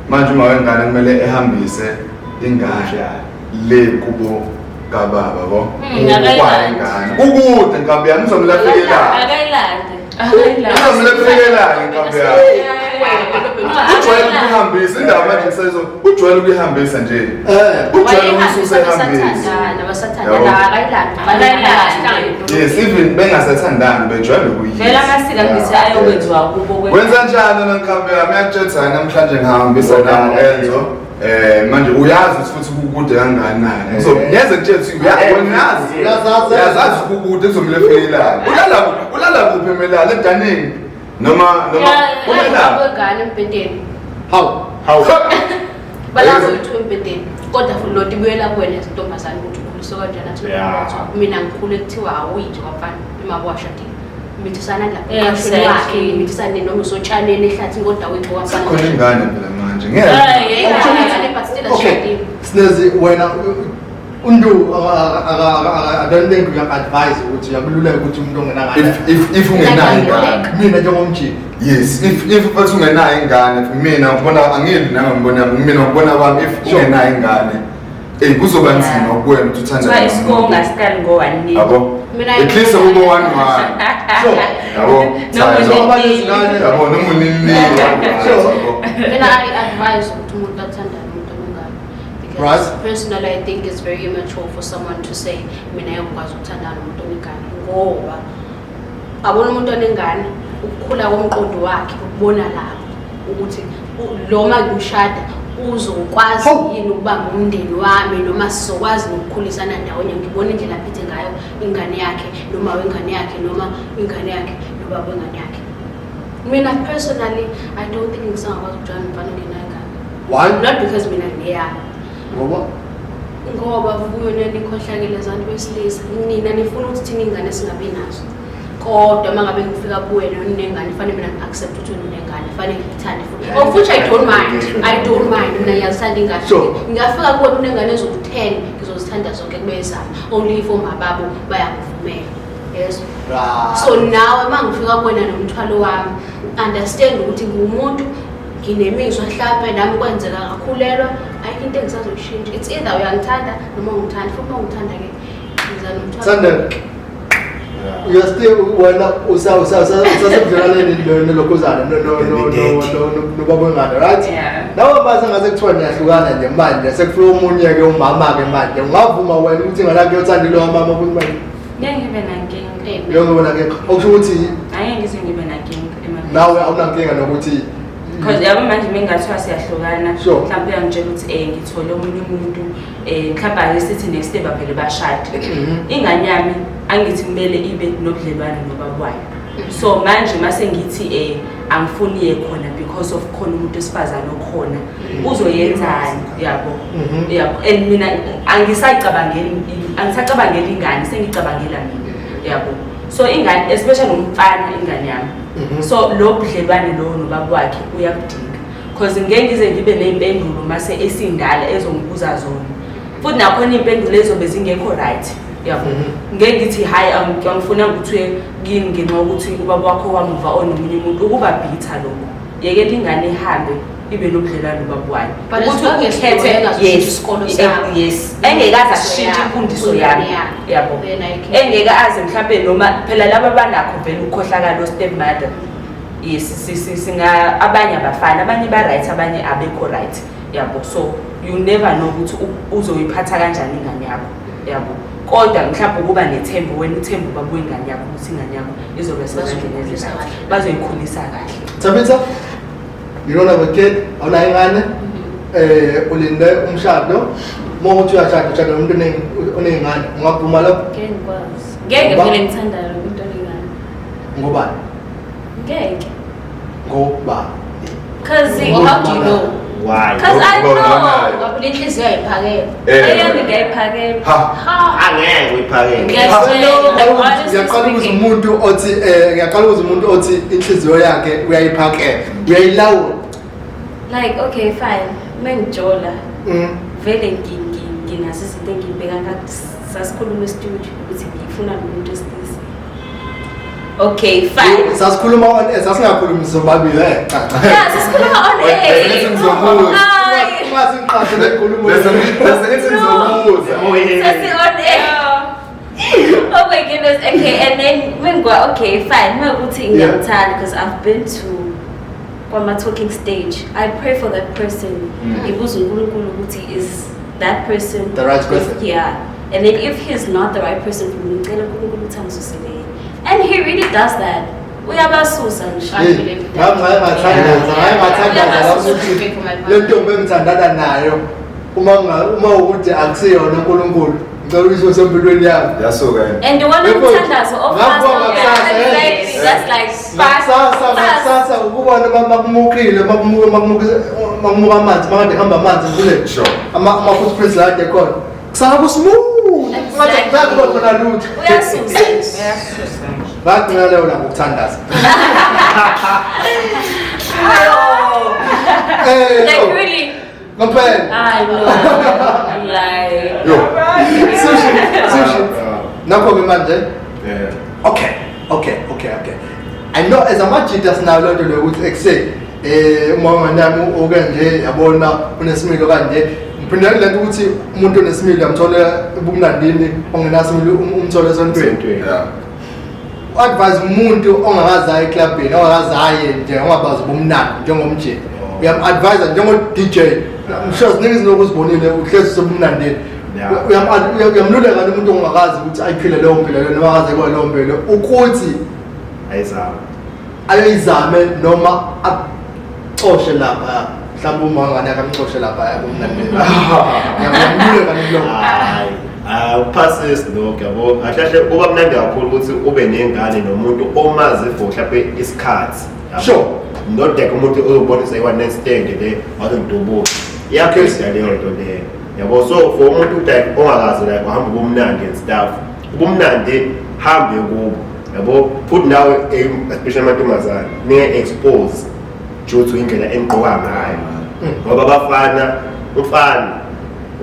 Manje uma wengane kumele ehambise ingane le kubo kababa yabo, ingane kukude nkabi yami, uzomela afikela akayilande uzomela afikela nkabi yami. Ujwayele ukuhambisa indaba manje kusezo, ujwayele ukuyihambisa nje, ujwayele ukususa ehambisa. Yes, even bengasathandani bejwayele ukuyisa. Vele amasiko angithi ayokwenziwa kubo. Wenza njani na nkabi yami? Yakutshela namhlanje ngihambisa nami Enzo. Manje uyazi futhi kukude kangakanani. Ngeze kutshela ukuthi uyazi. Uyazazi kukude kuzomele efikelane. Ulala kuphi emelala edanini? Noma ulala kwengane embhedeni. Hawu. Hawu. Balazi ukuthi embhedeni. Kodwa futhi lo tibuyela kuwena intombazane ukuthi ukhuliswe kanjani athi mina ngikhule kuthiwa awuyi nje kwafana imabo washadile. Mithisana lapha eqashweni wakhe, mithisane noma usotshaneni ehlathini kodwa wethu kwafana. Khona ingane phela manje. Ngeke. Okay. Sinezi wena undu I don't think we advise ukuthi uyakululeka ukuthi umuntu ongenangane. If ungenayo ingane. Mina njengomjiki. Yes, if bathi ungenayo ingane, mina ngibona angili nami ngibona mina ngibona kwami if ungenayo ingane. Kuzoba nzima kuwena ukuthi uthande. Kuthiwa isikole ungasiqali ngo-1 Yabo. At least ube 1-1. Sure. Yabo. Yabo noma unini. Sure. Mina I advise ukuthi umuntu athandane umuntu onengane. Because personally I think it's very immature for someone to say mina ngiyakwazi ukuthandana nomuntu onengane, ngoba abona umuntu onengane ukukhula komqondo wakhe ukubona lapho ukuthi lo mangimshada uzokwazi yini ukubamba umndeni wami noma sizokwazi nokukhulisana ndawonye, ngibona indlela aphethe ngayo ingane yakhe noma wengane yakhe noma ingane yakhe nobaba wengane yakhe. Mina personally I don't think ngisangakwazi ukujana umfana ongenayo ingane. Why? Not because mina ngiyami. Ngoba vuyo nikhohlakele zantu besilisa, nina nifuna ukuthi thina ingane singabi nazo. Kodwa uma ngabe ngifika kuwena unengane fanele mina ngi-accept ukuthi unengane, fanele ngikuthande futhi. Of which I don't mind. I don't mind. Mina ngiyazithanda ingane. Ngingafika kuwena unengane eziwu-10 ngizozithanda zonke kube ezami. Only if omababo bayakuvumela. Yes. So nawe uma ngifika kuwena nomthwalo wami, understand ukuthi ngiwumuntu, nginemizwa mhlampe nami kwenzeka ngakhulelwa, ayikho into engisazoyishintsha. It's either uyangithanda noma ungithandi, futhi uma ungithanda-ke ngiza nomthwalo. Sandra, you're still wena usasebudlelwaneni nolokhuzana nobaba wengane, right? Nawe mase ngase kuthiwa niyahlukana nje manje, sekufika omunye-ke umama-ke manje, ungavuma wena ukuthi ingane yakho yothanda ilowa mama futhi manje? Ngeke ngibe nankinga. Ngeke ngibe nankinga. Okusho ukuthi angeke ngize ngibe nankinga emabili. Nawe awunankinga nokuthi because yabo manje mengathiwa siyahlukana, mhlawumbe uyangitshela ukuthi ngithole omunye umuntu, mhlawumbe ake sithi next step avele bashade. Ingane yami angithi kumele ibe nobudlelwane nobaba wayo. So manje mase ngithi angifuni iye khona because of khona umuntu wesifazane okhona, uzoyenzani yabo? Yabo. And mina angisacabangeli ingane, sengicabangela mina yabo. So ingane especially umfana ingane yami. So lo budlelwane lo nobaba wakhe uyakudinga. Because ngeke ngize ngibe nezimpendulo mase esindala ezongibuza zona. Futhi nakhona impendulo ezobe zingekho right. Yabo. Ngeke ngithi hayi angifuna ukuthi uye kini ngenxa yokuthi ubaba wakho wamuva onomunye umuntu, ukuba bitter lokho. Yeke ingane ihambe ibe nobudlelwane nobaba wayo. Ukuthi ukhethe isikolo sakho. Yes. Engekaze ashintshe imfundiso yami. Yabo. Engeke aze mhlambe noma phela laba banakho vele ukukhohlakala stepmother. Yes, singa abanye abafana, abanye ba right, abanye abekho right. Yabo. So you never know ukuthi uzoyiphatha kanjani ingane yakho. Yabo. Kodwa mhlawumbe ukuba nethemba wena uthemba ubaba wengane yakho ukuthi ingane yakho izobe sezandleni ezihle, bazoyikhulisa kahle. Thabitha, you don't have a kid, awunayo ingane, ulinde umshado, uma uthi uyashada ushada nomuntu oneyingane, ungavuma lokho? Ngeke ngikwazi. Ngeke vele ngithandane nomuntu onengane. Ngobani? Ngeke. Ngobani? Because how do you know? Why? Because I Ngoba know. unayo. Ngoba inhliziyo ayiphakeme. Eyami ngiyayiphakela. Ha. Angeke uyiphakele. Ngiyakutshela, like, honestly Ngiyaqala ukuza speaking. umuntu othi ngiyaqala ukuza umuntu othi inhliziyo yakhe uyayiphakela, uyayilawula. Like, okay, fine. Mengijola. Vele nginazo izinto engiyibheka, ngathi sasikhuluma e-studio ukuthi ngifuna lo muntu wesilisa. Okay, fine. Sasikhuluma on air, sasingakhulumi sobabili, cha cha. Yeah, sasikhuluma on air. Bese ngizobuza. Hayi. Ungasingiqashe le nkulumo. Bese ngithi ngizobuza. Sasi on air. Oh my goodness. Okay, and then when go, okay, fine. Mawukuthi ngiyamthanda because I've been to kwama talking stage. I pray for that person. Ngibuza uNkulunkulu ukuthi is that person The right person? Yeah. And then if he's not the right person for me, ngicela uNkulunkulu ukuthi angisusele yena. And he really does that. Uyabasusa nje. Hey, ngami ngaye ngathandaza la ukuthi le ntombi engithandana nayo uma ukuthi akusiyona uNkulunkulu, ngicela uyisuse empilweni yami. Yasuka yini? And the one Yebo. umthandazo of Ngabuka fast, ngakusasa, eh. exactly. That's like fast. Ngakusasa Fast. ngakusasa ukubona makumukile, makumuka amanzi, makade kuhamba amanzi kule ama footprints la kade khona, kusala ku-smooth, ngathi akuzange kube khona lutho. Uyasusa nje. Ngagcina leyo la ngokuthandaza. Like oh, really? Ngempela. I know. Like Yo. Sushi, sushi. Nakho-ke manje. Yeah. Okay. I know as amajita sinayo loo nto leyo ukuthi ekuse uma unganami okanje, yabona, unesimilo kanje. Ngiphindela kule nto ukuthi umuntu onesimilo uyamthola ebumnandini, ongenasimilo umthole esontweni. Esontweni. Yeah. Advise umuntu ongakaze aye eklabhini, ongakaze aye nje, ongabazi ubumnandi njengomjita. Uyam-advise njengo-DJ. I'm sure ziningi izinto okuzibonile uhlezi usebumnandini. Uyamluleka umuntu ongakazi ukuthi ayiphile leyo mpilo leyo noma akaze kuba leyo mpilo ukuthi Ayizame. Ayoyizame noma acoshe lapha, mhlawumbe uma ngane akamxoshe lapha kumnandini. Uyamluleka lokho. Hayi, awuphasisi lokho, yabo. Kahle kahle kuba mnandi kakhulu ukuthi ube nengane nomuntu omazi for mhlawumbe isikhathi, yabo. Not like umuntu ozobonisa i-one night stand le wazongidubula. Iyaphisa leyo nto leyo, yabo. So for umuntu like ongakazi like uhamba ubumnandi and stuff, ubumnandi hambe kubo, yabo. Futhi nawe, especially amantombazane, ninge-expose due to indlela enigqoka ngayo, ngoba abafana, umfana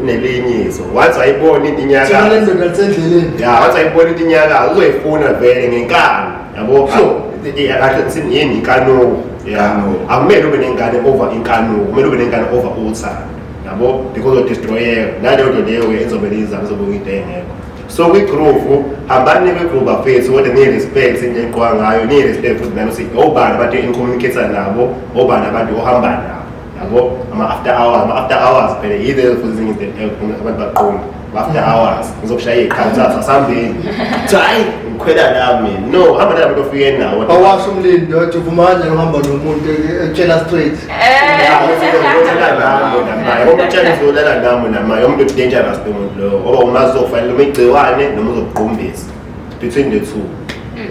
unelinye iso, once ayibona into Thina le inyakaza, ndoda lisendleleni. Ya, once ayibona into inyakaza, uzoyifuna vele ngenkani, yabo. Kahle thini, yini, inkanuko, ya. Inkanuko. Akumele ube nengane over inkanuko, kumele ube nengane over uthando, yabo, because udestroyeka naleyo nto leyo ezobe lizama izobe into engekho. So kwi-groove, hambani kwi-groove bafethu, kodwa niyi-respect into enigqoka ngayo, niyi-respect futhi nanokuthi obani abantu eni-communicate nabo, obani abantu ohamba nabo, yabo. Ama-after hours, ama-after hours phela yilezo futhi ezinye izinto abantu baqonde. Ama-after hours ngizokushaya iy'khathi, thatha asihambeni, kuthiwa hayi, ngikhwela la mina, no, hamba nalabantu ofike nawo. Awasho umlindi wathi uvuma kanjani uhamba nomuntu etshela straight? Uzolala nami namaye, umtshela uzolala nami namaye, umuntu dangerous lo muntu loyo, ngoba umazi uzofanele noma igciwane noma uzokuqumbisa, between the two.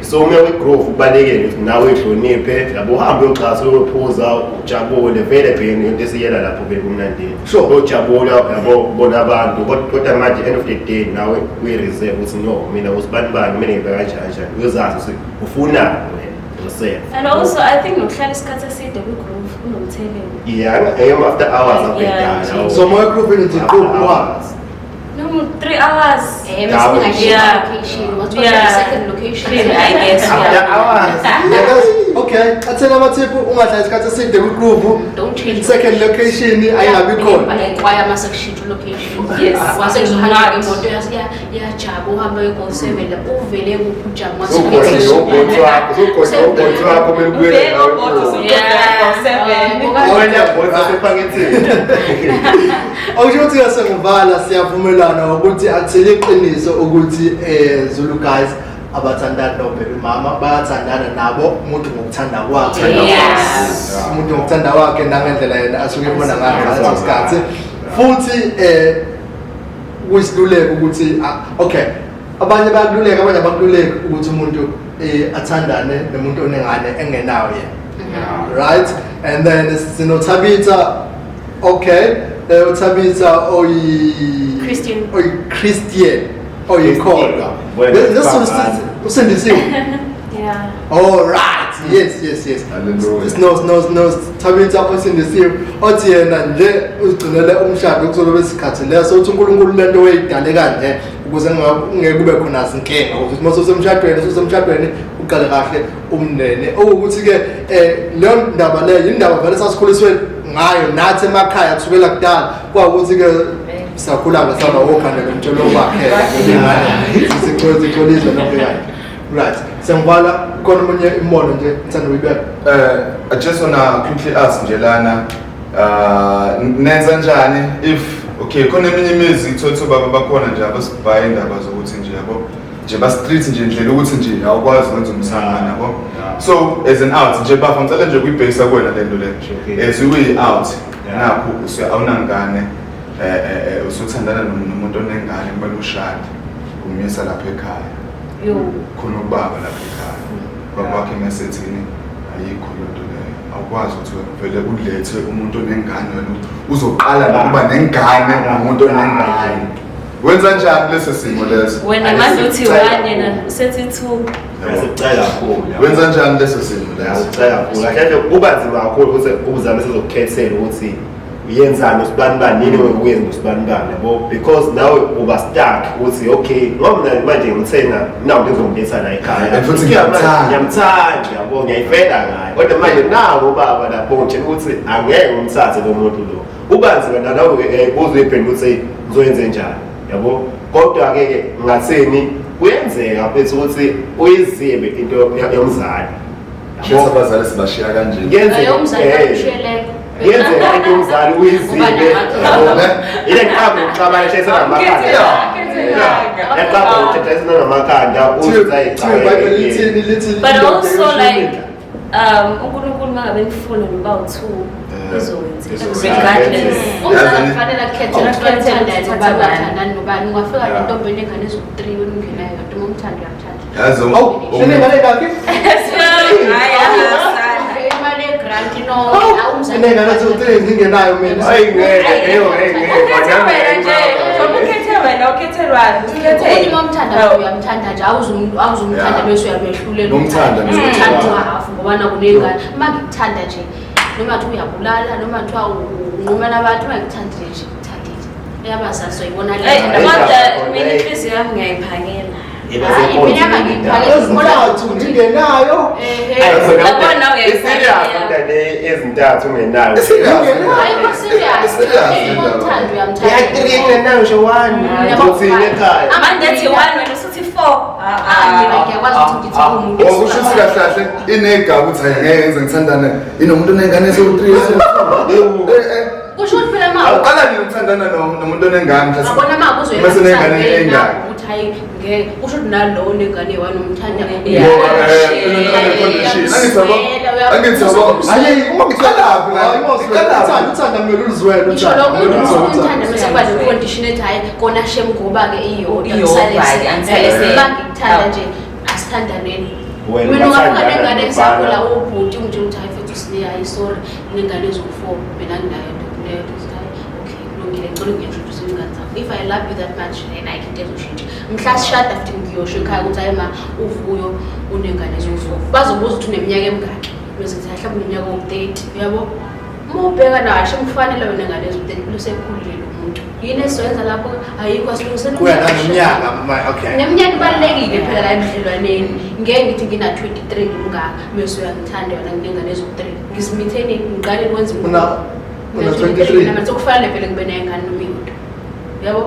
So uma kwi-groove kubalulekile ukuthi nawe uyihloniphe, yabo, uhambe uyoxhasa, uyophuza, ujabule vele, bheni into esiyela lapho vele kumnandini. Uyojabula, yabo, ubona abantu, kodwa manje end of the day nawe uyi-reserve ukuthi no, mina usibani bani, kumele ngibe kanjani kanjani, uyozazi ukuthi ufunani wena yourself. And also I think nokuhlala isikhathi eside kwi-groove kunomthelela. Yeah, after hours abhedala. So more groove nje iqhubu wa. No, 3 hours. Eh, bese ningashintsha location. Wathola second location. I guess, After yeah. hours. Yes, okay. Athena amathiphu, ungahlali isikhathi eside kwi-groove. Don't change. Second location ayingabi khona. Kwaya mase kushintsha location. Yes. Wase kuzohamba Not. imoto yajaba, uhambe uye 7 la uvele kuphi ujama. Uzokhohlwa ubhoti wakho, uzokhohlwa ubhoti wakho kumele ubuyele Uvele nawe ubhoti emuva. usuqeda ngo-7. Wena bhoti wasephaketheni. Okusho ukuthi sengivala, siyavumelana ukuthi akuthile iqiniso ukuthi Zulu guys abathandani no baby mama, bayathandana nabo, umuntu ngokuthanda kwakhe. Umuntu ngokuthanda kwakhe nangendlela yena asuke ebona ngayo ngaleso sikhathi. Futhi kuyisiluleko ukuthi okay, abanye bayakululeka, abanye abakululeki ukuthi umuntu athandane nomuntu onengane engenayo yena. Right? And then sinoThabitha. Okay, uThabitha oyi Christian. Oyi Christian, oyikholwa. Wena This usifazane. usindisiwe. Yeah. All right. Yes, yes, yes. Hallelujah. No, no, no. Thabitha osindisiwe othi yena nje uzigcinele umshado kuzobe isikhathi leso uthi uNkulunkulu lento weyidale kanje ukuze ngeke kube khona zinkinga ukuthi uma usemshadweni usemshadweni uqale kahle umndeni okuwukuthi ke leyo ndaba leyo indaba vele sasikhuliswe ngayo nathi emakhaya kusukela kudala kwawukuthi ke sakhula ngesaba wokhanda lomtshelo wakhe sicholizwe lokho yakhe. Right, sengivala khona omunye imbono nje ngithanda ukuyibeka. I just wanna quickly ask nje lana, nenza njani if okay khona eminye imizi ithothi baba bakhona nje abasibhaya indaba zokuthi nje yabo nje ba street nje indlela ukuthi nje awukwazi ukwenza umsangano yabo. So as an out nje bafa ngicela nje kuyibhekisa kuwena lento le as we out nakho awunangane usuthandana nomuntu onengane kumele ushade umyisa lapha ekhaya. Yo. Khona ubaba lapha ekhaya. Baba wakhe mesethini ayikho lento leyo. Awukwazi ukuthi vele ulethe umuntu onengane wena uzoqala nokuba nengane nomuntu onengane. Wenza njani leso simo leso? Wena manje uthi 1 yena usethi 2. Asicela kakhulu. Wenza njani leso simo leso? Asicela kakhulu. Kahle kuba nzima kakhulu ukuthi uzame sizokukhethela ukuthi uyenzani usibani bani nini uyenza usibani bani yabo, because nawe uba stuck ukuthi okay ngoba mina manje ngithena nawu ngizomletha la ekhaya futhi ngiyamthanda ngiyamthanda yabo ngiyayifela ngaye, kodwa manje nawo baba lapho ngitshela ukuthi angeke ngimthathe lo muntu lo, kuba nzima nawe uzuyiphendula ukuthi ngizoyenze njani yabo. Kodwa ke ngatheni kuyenzeka mfethu ukuthi uyizibe into yomzali. Sho abazali sibashiya kanje. Kuyenzeka into yomzali uyizibe. Ile nqaba uxabana shayisana ngamakhanda. Nqaba ushayisana ngamakhanda uthi. But also like uNkulunkulu mangabe ngifuna noba u2 uzowenza regardless. Umzali kufanele akhethe ukuthi uyathanda nobani uthandani nobani. Ungafika nentombi enengane eziwu-3 wena ungenayo yodwa uma umthanda uyamthanda. Yazi unengane ngakhi? Imali yegrant no awumzali. Inengane eziwu-3 ngingenayo mina. Hayi ngeke, eyo ngeke. Ukhethe wena, ukhethelwani? Ukhethe uma umthanda uyamthanda nje awuzumthanda bese uyamehlulela. Umthanda nje. Umthanda hafu ngoba nakunengane. Uma ngikuthanda nje noma thi uyabulala noma thiwa unqumela abantu uma ngikuthandile nje ngikuthandile. Eyabazali soyibona le. Kodwa mina inhliziyo yami ngiyayiphakela. Ezintathu ngingenayo. Ezintathu ungenayo. Ayikho serious. Umthanda uyamthanda. Ya 3 ungenayo nje 1. Uthini ekhaya? Manje ethi 1 wena usuthi 4. Mina ngiyakwazi ukuthi ngithi umuntu. Okusho ukuthi kahle kahle inegaba ukuthi ngeke ngize ngithandane inomuntu onengane eziwu-3 eziwu-4. Kusho ukuthi phela ma awuqala nini ukuthandana nomuntu onengane mhlawumbe? Abona ma kuzoyena Mase nengane engaka. ukuthi hayi ngeke kusho ukuthi nalowo onengane wani umthanda. Hayi uma ngiqalaphi la Uthanda uthanda kumele ulizwele Ngisho lokho umuntu umthanda bese kuba ne-condition ethi hayi kona shem ngoba-ke iyodwa Iyodwa-ke, uma ngikuthanda nje asithandaneni. Wena Mina ungafika ungathandana nengane nomfana. esakhula ubhuti ungitshela ukuthi hayi mfethu usine hayi sorry nengane eziwu-4 mina nginayo leyo nto hayi okay kulungile ngicela ungi-introduce ingane zakho. If I love you that much then ayikho into ezoshintsha. Mhla sishada futhi ngiyosho ekhaya ukuthi hayi ma uVuyo unengane eziwu-4. Bazobuza ukuthi uneminyaka emingaki. Bese ngithi mhlawumbe uneminyaka ewu-30 uyabo. Uma ubheka nawe asho kufanele wena ngane eziwu-30 phela usekhulile lo muntu. Yini esizoyenza lapho ayikho asilungisele Kuya nangeminyaka okay. Neminyaka ibalulekile phela la ebudlelwaneni. Ngeke ngithi ngina-23 ngimngaka bese uyangithanda wena nginengane eziwu-3. Ngizimithe nini ngiqale ngikwenze Una 23. Mina sekufanele vele ngibe nengane noma iyodwa. Yabo?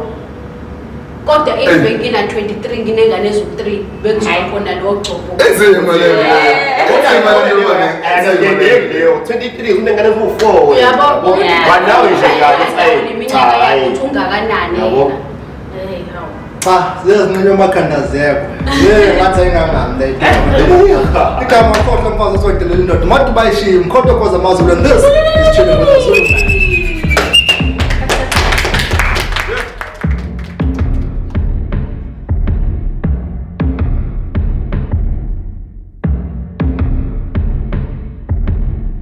Kodwa if bengina-23 nginengane eziwu-3 bengizoba khona lowo gcobo. Enzima leyo. Enzima leyo manje. Ayakendeki leyo 23 unengane eziwu-4 wena. Uyabo? Kwanawe nje kabi Iminyaka yakho ukuthi ungakanani Yabo. yena. Hey, hawu. Cha, ziyazinqenya amakhandazeko. Ye, ngathi ayingangami le. Igama khohlwa mfazi osodelela indoda. Madu bayishiye mkhonto khoza amazulu and this is Chilling with the Zulu.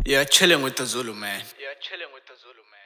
You're chilling with the Zulu man. You're chilling with the Zulu man.